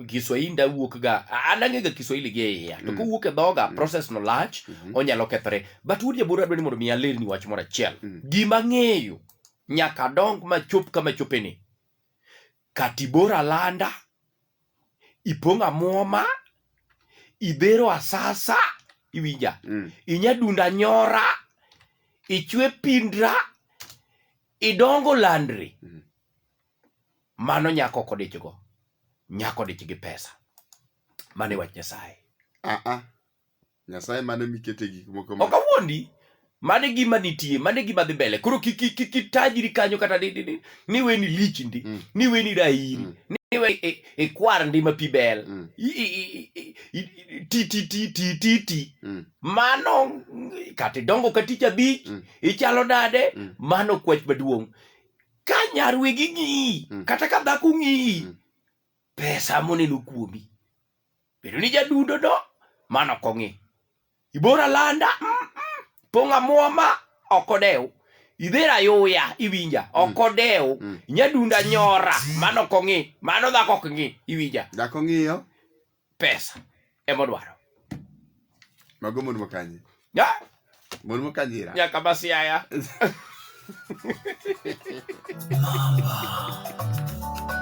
Kiswahili nda wuok ga an ang'e ga Kiswahili gi e iya to kowuok e dhoga process no lach onyalo kethore but wuod jaboro adwa ni mondo mi alerni wach moro achiel gima ang'eyo nyaka dong machop kama chopeni katibor alanda ipong' amuoma idhero asasa iwinja inyadunda nyora ichwe pindra idongo landri Mano nyako ok odichgo. Nyako odich gi pesa. Mano e wach Nyasaye. Ah ah. Nyasaye mane mikete gik moko ma Ok awuondi. Mano e gima nitie, mano e gima dhi mbele. Koro kik kik kik itajri kanyo kata ni ni ni weni lich ndi, ni weni rairi, ni we ikwar ndi ma pi bel. I i i ti ti ti ti ti ti. Mano kata idongo ka tich abich, ichalo nade, mano kwach maduong'. ka nyar wegi ng'iyi kata ka dhako ng'iyi pesa moneno kuomi bedo ni jadundo no mano ok ong'i ibor alanda pong' amuoma ok odew idhero ayuya iwinja ok odew nyadunda nyora mano ok ong'i mano dhako ok ng'i iwinja Dhako ng'iyo pesa emodwaro Mago mon makanye. Ya, Mon makanyira. nyaka masiaya. Mamba.